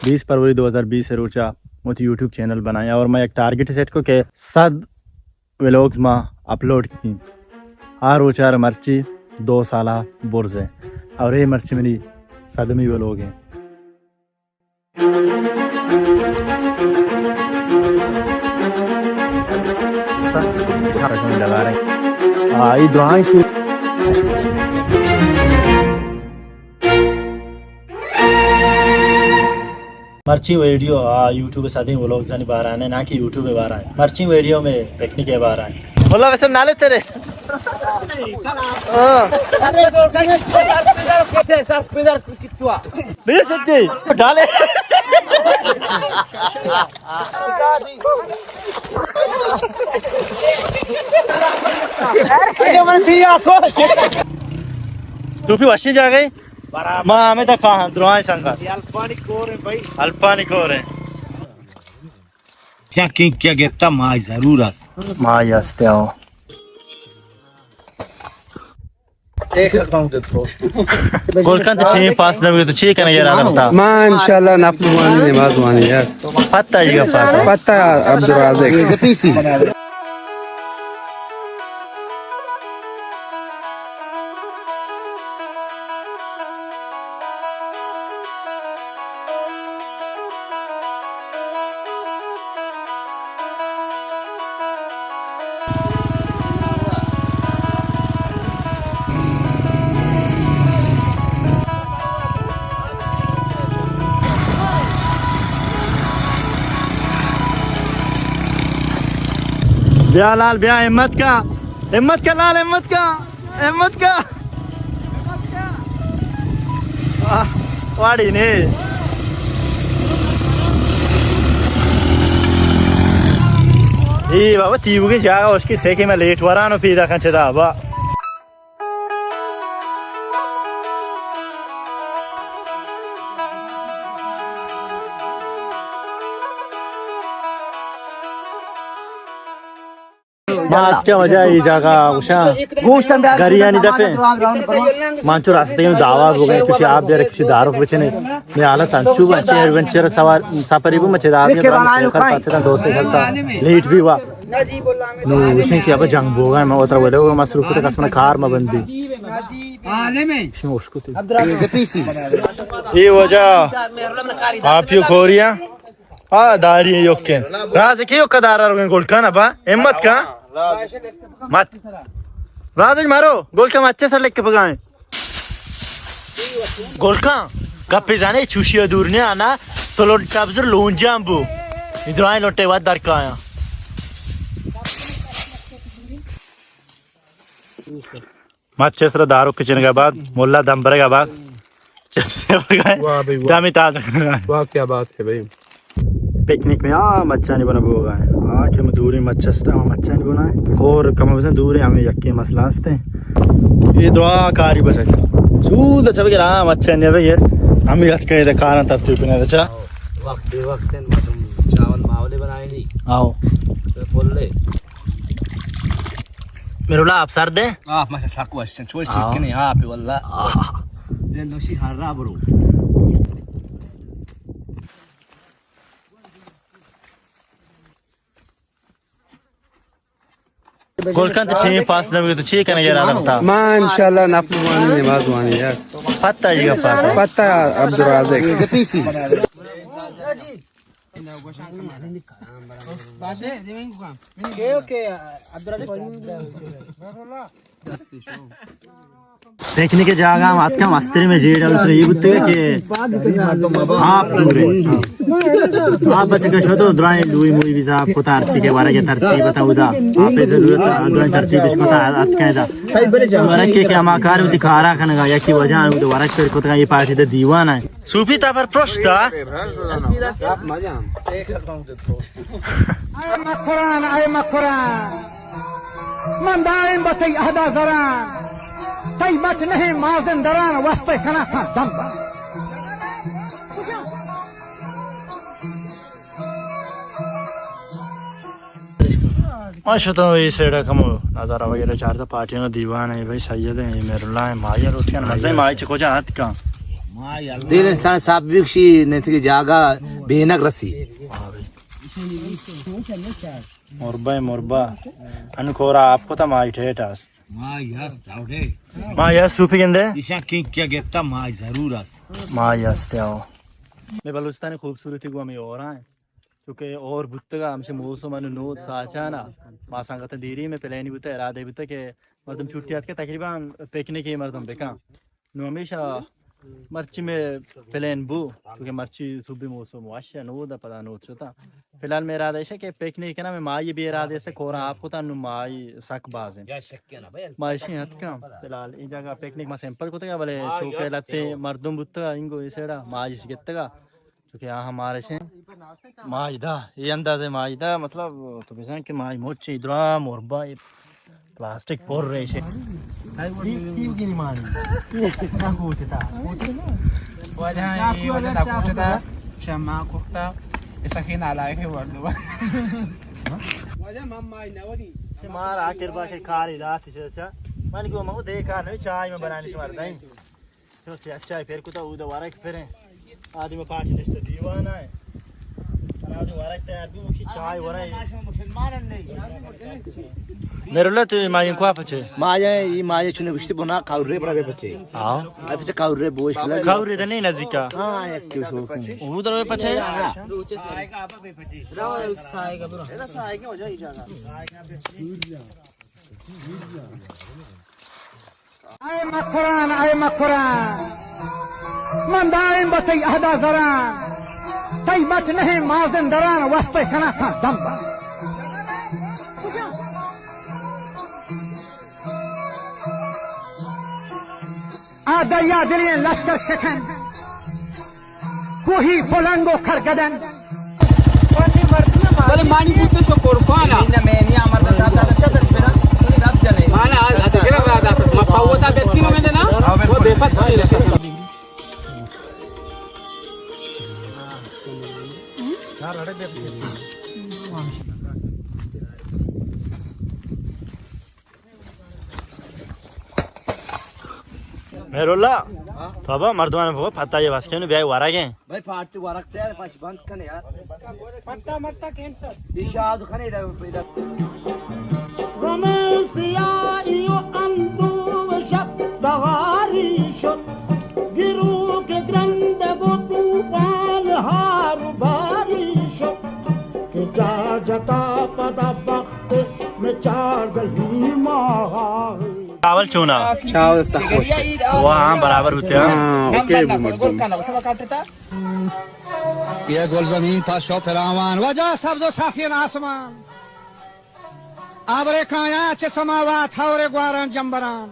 بیس فروری دو ہزار بیس ءِ روچا وتی یوٹیوب چینل بنائیں اور میں یک ٹارگٹ سیٹ کو کہ صد ولاگز ما اپلوڈ کیں۔ آ روچار مرچی دو سالہ برز ہے اور یہ مرچی منی صدمی ولاگ ہے۔ آئی درائیں شو۔ مرچی ویڈیو آ یوٹیوب سدیں ولاگزانی بارہ نے، نہ کہ یوٹیوب بارہ۔ مرچی ویڈیو میں پکنک کے بارہ۔ واللہ ویسے نالے تیرے۔ نہیں سکتے۔ ڈالے۔ تو بھی وشی جا گئی۔ ما ہمیں تا کھا درائیں سنگت۔ یہ الفانی کور ہے بھائی۔ الفانی کور ہے۔ کیا کیں کیا گپتا مائی ضرور است۔ مائی است آؤ۔ گل کن تو ٹیم پاس نہ ہوئے تو چی کنے یار آدم تا۔ ما انشاءاللہ نفل وانی نماز وانی یار۔ پتہ یہ پتہ۔ پتہ عبدالرازق۔ بیا لال بیا، ہمت کا، ہمت کا لال، ہمت کا۔ ہمت کا۔ آہ، واڑی نے۔ اے بابا، تیوگے جاگہ اس کی سے کہ میں لیٹ ورانو پیدا کن چدا با۔ ما اتکیں واجہ ای جاگہ گوشاں گریانی دپیں۔ من چو راستے ہوں دعوا بگئے، کسی آپ بیارے، کسی دارک بچنے۔ میں حالت انچو بنچے، ایڈونچر سوار سفری بو، مچے دار میں برام سوکر پاسے تاں دو سے گھر سا لیٹ بھی ہوا۔ نو گوشیں کہ ابا جنگ بوگا، میں اترا ولے ہو، مصروف تے کسمنا کار ما بندی۔ شما اشکتے۔ اے واجہ آپ یو کوریا۔ آ، داری یوکیں۔ راز کے یوکا دارا روگیں گل کن ابا۔ ہمت کا۔ مت۔ راز مارو۔ گل کن اچھے سر لکھ کے پگائیں۔ گل کن۔ گپے زانے چوشی دور نے آنا۔ سلون ٹبزر لونجام بو۔ ادرائیں لوٹے واد در کایا۔ مچ ءِ سرا داروک کچنگ ءَ بعد، ملا دم برگ ءَ بعد، چپس ءَ برگ ءَ، واہ بھائی واہ۔ دمی تازہ کنگ ءَ۔ واہ، کیا بات ہے بھائی۔ پکنک میں آ مچانی بنا بوگا ہے۔ آ کہ ہم دوری مچ استا، ہم مچانی بنا ہے۔ کور کم بزن دوری ہمیں یکی مسئلہ ہستے۔ یہ دعا کاری بچک۔ سود اچھا بگر، ہاں، مچانی بگر۔ ہمیں یت کہیں دے کارن ترتیب نے رچا۔ وقت بے وقت ہیں، مردم چاول ماولے بنائے نہیں۔ آؤ۔ پھر پھل لے۔ میرے لا آپ سر دے۔ آپ ماشاء سک وشن، چوش آؤ۔ چکنے آپ واللہ۔ آہ۔ دل نوشی ہر را برو۔ گل کن تو ٹیم پاس نہ ہوئے تو چی کنے یار آدم تا۔ ما انشاءاللہ نفل وانی نماز وانی یار۔ پتہ یہ پتہ۔ پتہ عبدالرازق۔ پکنک جاگہ ہم آتکا مستری میں جیڑ، اس نے یہ بوتے کہ آپ دور ہے۔ آپ بچے کا شو تو درائیں لوئی موئی بھی صاحب کو تارچی کے بارے کے ترتیب بتا ادا۔ آپ ضرورت ہے، درائیں ترتیب اس کو تا آتکا ادا۔ ورک کے کہ ہما کار ہوتی کارا کھنگا، یا کی وجہ ہوتی ورک پر کتگا یہ پارٹی دے دیوان ہے۔ صوفی تا پر پرشتا۔ اے مکران، اے مکران، من دائم بہ تئی عہدا زران، تئی مٹ نہیں مازندران، واسطے کنا تھا دم بند۔ ما شتوں اے سائیڈ ءَ کمو نظارہ وغیرہ چارتا، پارٹیاں دیوان ہے بھائی، سید ہیں، میراللہ ہیں، ماہی روٹیاں مزے، ماہی چہ کجا آتکا۔ دل انسان صاحب بکشی، نہیں تو جاگہ بینک رسی۔ مربع، مربع۔ انو کورا آپ کو تا مائی ٹھیٹ است۔ مائی است، آؤ ٹھیٹ۔ مائی است، سوپی گندے؟ ایشاں کینک کیا گپتا، مائی ضرور است۔ مائی است، آؤ۔ میں بلوچستانی خوبصورتی کو ہمیں اور آئیں۔ چونکہ اور بوتگا ہمشہ موسم انو نود ساچانا۔ ما سنگت دیری میں پلانی بوتا، ارادہ بوتا کہ مردم چھٹی آتکے تقریباً پکنک مردم بکن۔ نو ہمیشہ مرچی میں پلان بو، چونکہ مرچی صبح موسم وش ہے، نود پدا نود شتا۔ فی الحال میں ارادہ ایشا کہ پکنک کنا، میں مائی بے ارادہ است، کورا آپ کو تا نو مائی سک بازیں۔ مائی شی ہتکا۔ فی الحال این جگہ پکنک ما سمپل کو تگا، بلے چونکہ لتے مردم بوتا، انگو یہ سیڑا مائی گتگا۔ چونکہ آ ہمارے سے مائی دا، یہ اندازے مائی دا، مطلب تو بزن کہ مائی موچے درا مربع پلاسٹک پر رہے سے۔ تیو، تیو گینی مانی۔ نہ کوچتا۔ واجہ، یہ واجہ دا کوچتا، شما کوٹا، ایسا کہ نالائق ہے وردو۔ واجہ، ماں مائی نہ ونی۔ مار آخر باش کاری داتی سے چا۔ من کو مگو دیکھا نہیں، چائے میں بنانی شمار دیں۔ چو سی اچھا پھر کتا، او دا ورق پھریں۔ آدمی پاچ نشتہ دیوان آئے۔ آدمی ورق تیار بھی مکھی چائے ورائے۔ مسلمان نہیں۔ میرے اللہ تو مائی کو پچے۔ مائی، یہ مائی چنے گشتی بنا کاورے بڑا بے پچے۔ ہاں۔ اب پچے کاورے بوش کلا۔ کاورے تو نہیں نزیکا۔ ہاں، ایک تو شو۔ او در بے پچے۔ اے مکران، اے مکران، من دائم بہ تئی عہدا زران، تئی مٹ نہیں مازن دران، واسطے کنا تھا دم بہ۔ آ دریا دلیں لشکر شکن، کوہی پلنگ و کرگدن۔ بلے مانی بوتن تو قربان آ۔ مانا آ دگرا را دات۔ ما پاوتا بیتی نو میں نا۔ وہ بے پت ہوئی رکھے۔ مہراللہ، تو ابا مردمان بابا پتہ یہ بس کنو بیای ورگیں۔ بھائی پارٹی ورگ تے یار، پاش بند کنے یار۔ پتہ متہ کینسل۔ اشاد کنے دا پیدا۔ غم سیاہی و اندوہ شب بہاری شد، گروک گرندگ و طوفان ہار و باری شد، کہ جا جتا پدا بخت میں چاردہی ماہ۔ چاول چونا؟ چاول سک خوش۔ واہ، ہاں، برابر بوتے ہیں۔ ہاں، اوکے، بو مردم۔ یہ گلزمین پا شو پراوان، وجہ سبز و صافین آسمان۔ آورے کایا چہ سماوات، ہورے گواران جمبران۔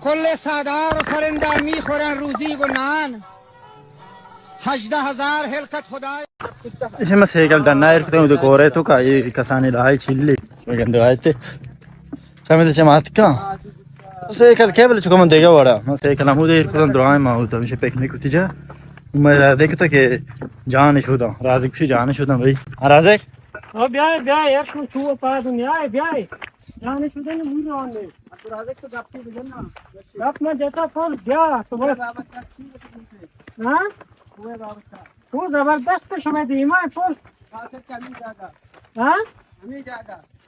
کل ساہدار و پرندہ میخورن روزی گو نان۔ ہژدہ ہزار ہلکت خدای۔ اسے ما سائیکل ڈنا ایر کتیں، اودے کورے تو کا، یہ کسانی لائی چلی۔ گندے آئے تے۔ چمے دے چمات کا۔ سائیکل کیبل چکا من دیگا وڑا۔ ما سائیکل ہمو دے ایر کتن درائیں ما، او تو ہمیشہ پکنک کتی جا۔ میں را دیکھتا کہ جان شداں، رازق شی جان شداں بھائی۔ ہاں رازق؟ او بیائے، بیائے، یار، شما چو پا دنیا ہے، بیائے۔ جان شدن مور آنے۔ عبدالرازق تو گپ تو بزن نا۔ گپ من جتا پھل بیا، تو بس۔ ہاں؟ تو زبردست شما دیما پھل۔ ہاں؟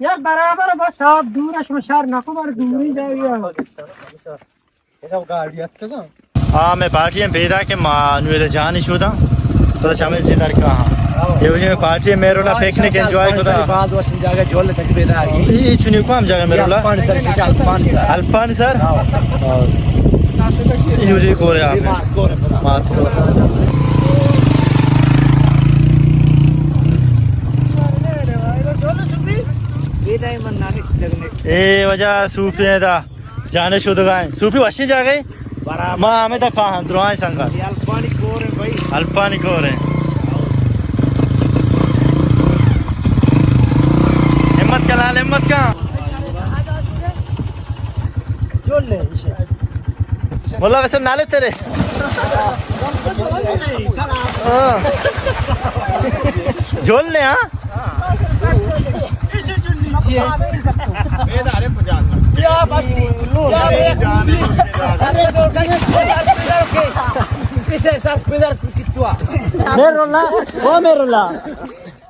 یار برابر بس آپ دور شما شر نکو، بر دوری جاگہ۔ ہاں، میں پارٹی ہم پیدا کہ ما نوے دے جانی شوداں۔ تو چمل چی در کا ہاں۔ یہ وجہ میں پارٹی میں رولا پکنک انجوائے کو دا۔ بعد وش جاگہ جول تک پیدا آگی۔ یہ چنی کام جاگہ میں رولا؟ الپان سر، الپان سر۔ الپان سر؟ ہاں۔ یہ وجہ کو رہا۔ ماسک۔ اے وجہ صوفی دا۔ جانے شودگائیں۔ صوفی وشیں جاگہے؟ برابر۔ ما ہمدا کاہاں، درائیں سنگت۔ یہ الپانی کور ہے بھائی۔ الپانی کور ہے۔ ہمت کا لال، ہمت کا۔ جول لے اسے۔ مولا ویسے نالے تیرے۔ ہاں۔ جول لے، ہاں؟ بیا بس۔ بیا بیا۔ ارے تو گنج۔ میراللہ، او میراللہ،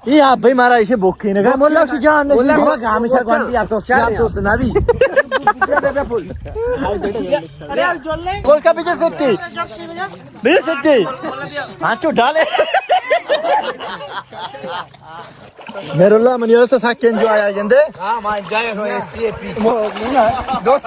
یہ آپ بھائی مارا اسے بوکے نگا، مولا کی جان نہیں۔ مولا گامی سر گوندی، آپ دوست، آپ دوست نہ بھی۔ گول کا پیچھے سٹی، پیچھے سٹی، ہاں چو ڈالے۔ میراللہ، من یاد تو ساکن جو آیا گندے۔ ہاں، ما انجوائے ہوئے، پی پی۔ دوست۔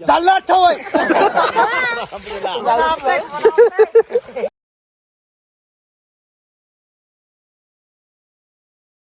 دلہ ٹھوئے۔